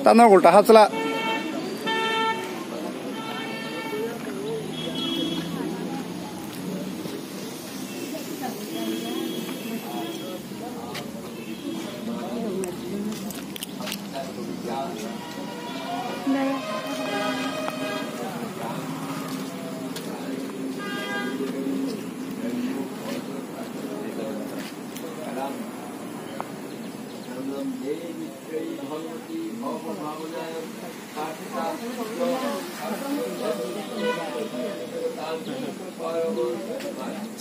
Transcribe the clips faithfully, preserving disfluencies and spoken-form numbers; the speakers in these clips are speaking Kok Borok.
Tano ulta ha chwla.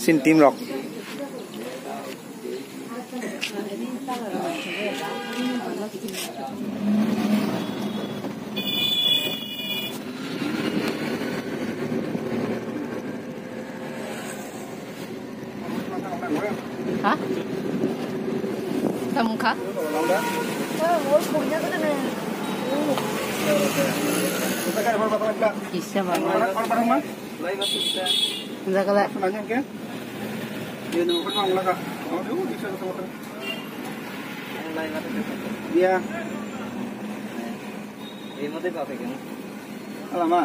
Sin team rok. Ha? Tamo kha? Kisa baba. Jagala. Iya. Ini mati apa kan? Alama.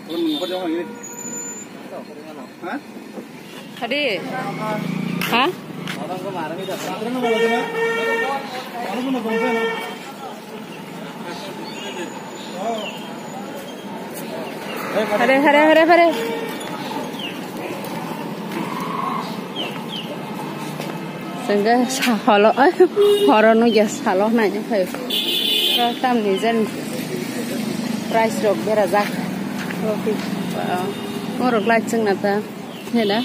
Kalau mengumpul jangan ini. Hah? Tadi. Hah? Hare, hare, hare, hare. Sengke sa holo, horo nugya salo naina phaio. Tamni jen price rok berajak. Morok light chwngna ta. Hela.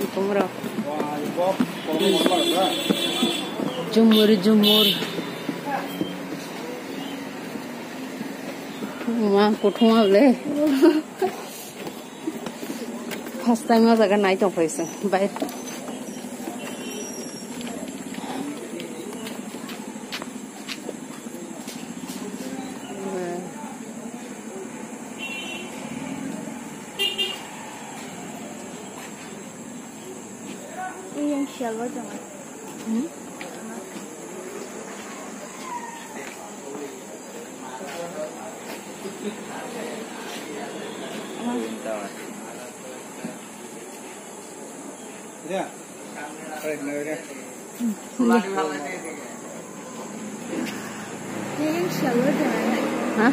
Ikumro. Jumur, jumur. Ma kuthuma le. First time o jaga nai tong phai se. Bai. Yang sial ba jang. Hmm? Ya. Ha?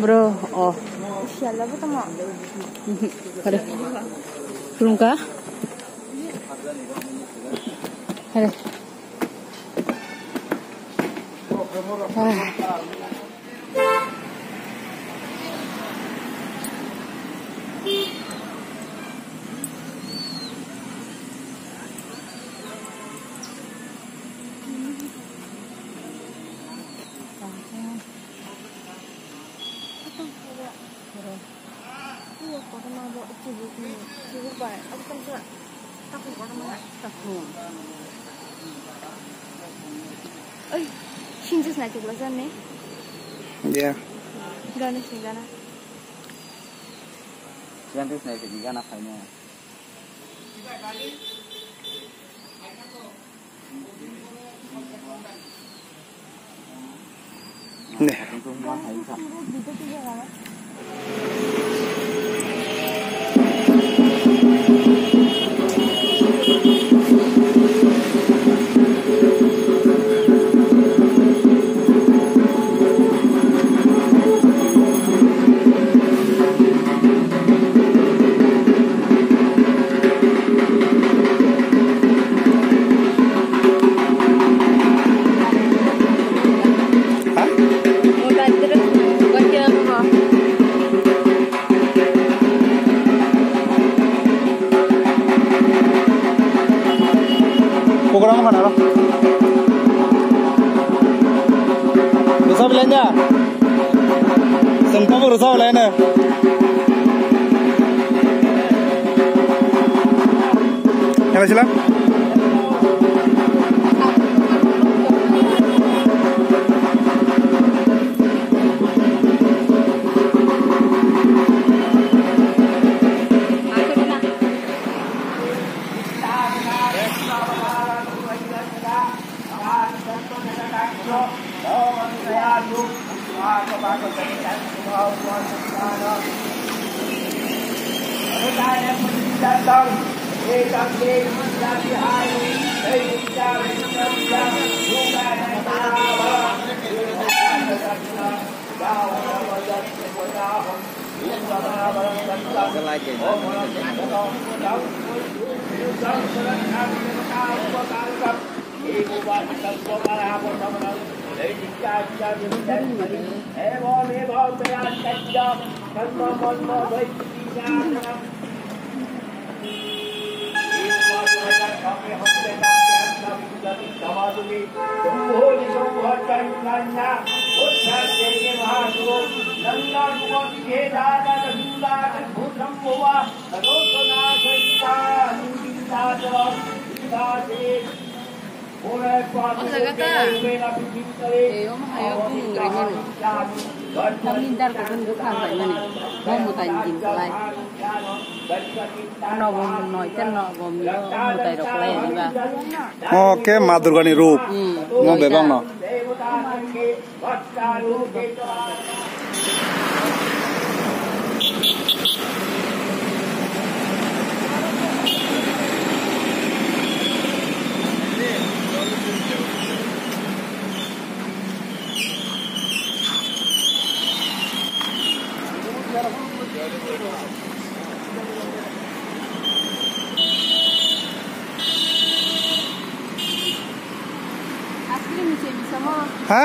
Bro, oh. Sial ba tamo. Kare. Khulumkha? Kare. Ah. Kotorma bo chibuk ni, chibuk bai, abo tang sa, takhu kotorma na. Takhu. Oi, sinjis na chukla jan ni. Ya. Gana sing gana. Sinjis na chukla gana phaino. Program mana lo? Rusa belanja. Sengkang rusa belanja. Kelaisila. O jaga ta. Ei, omo hai o bumung rimani. Tamni dar ko bumung bwkha bai mani. Bo mwtai ni din kwlai. Nogom noi tel nogom ni o mwtai rok kwlai ani ba. O khe Ma Durga ni rup. Hmm. Mo bebak no. Ha?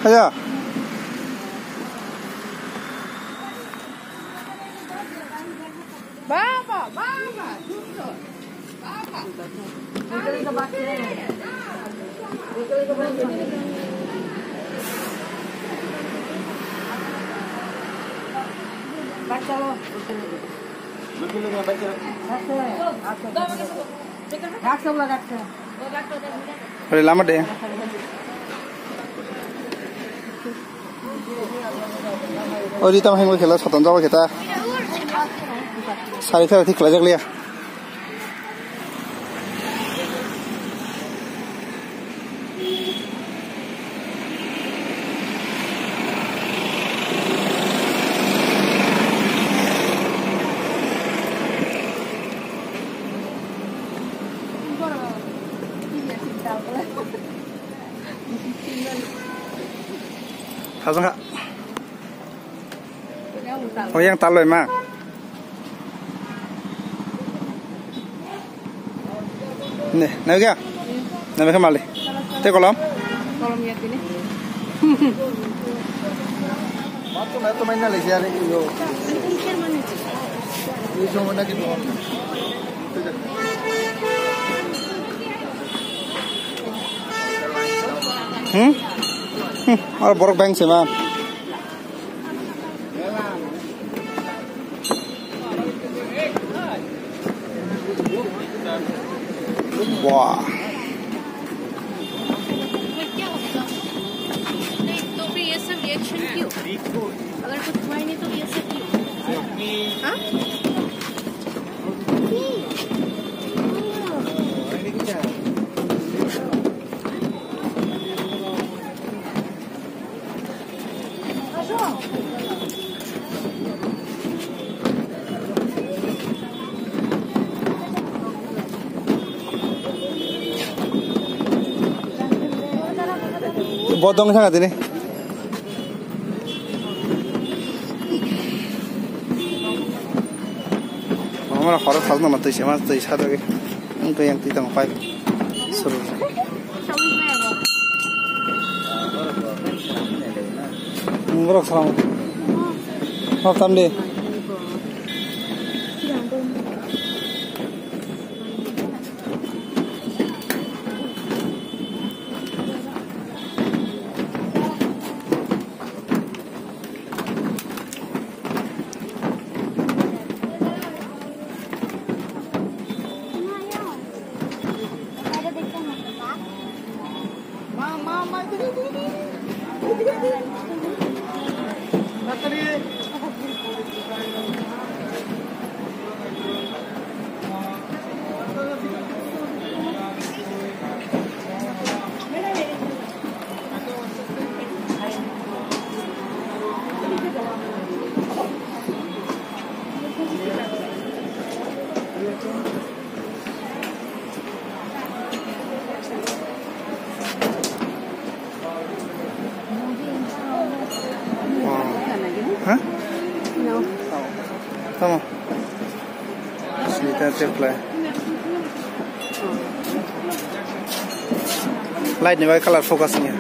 Ayo. Baba, baba, duduk. Baba. Bacha lo. Ore lama de. Ori tam hengwi khela soton jawa kheta. Sari thara thik khlajak liya. Thajang kha. O yang taloi ma. Ne, nai gya? Nai khe mali. Te kolom? Kolom ya tini. Mato na to maina le siya re yo. Yo so na ki. Hmm? Hmm. Ar borok bang se ma. Wow. नहीं, तो फिर ये सब रिएक्शन क्यों? अगर कुछ हुआ ही नहीं तो ये सब क्यों? हाँ? Bodong sana tini. Mama khorok khasno ma twi sema twi sa dagi. Ang to yang twi tang pai. Suru. Borok salam. Hop tam de. Huh? No. Tamo. Sini ta check lai. Light ni bai color focus ni.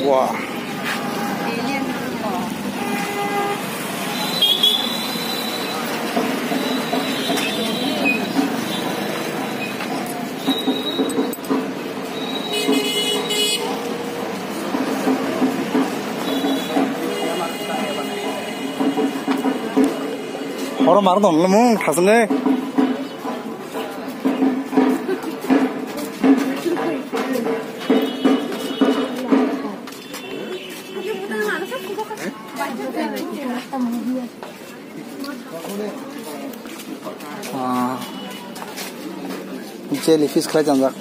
Wah. Horo mar don mung thasne. Ah, jelly fish khlai tangjak.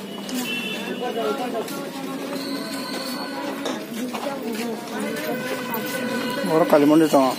Oro Kali mondir tongo.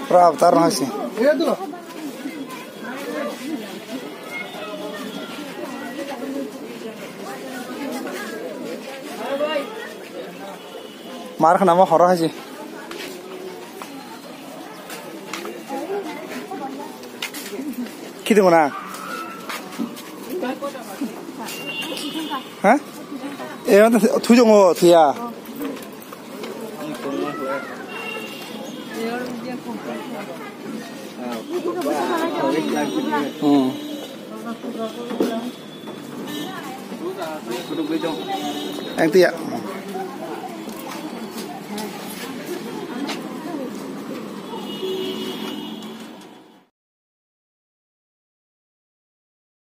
Pura avatar no hai se. Mar khna ma horo hai se. Khidung na? Ha? E, thujongo thuya. Hmm. Ang tiya.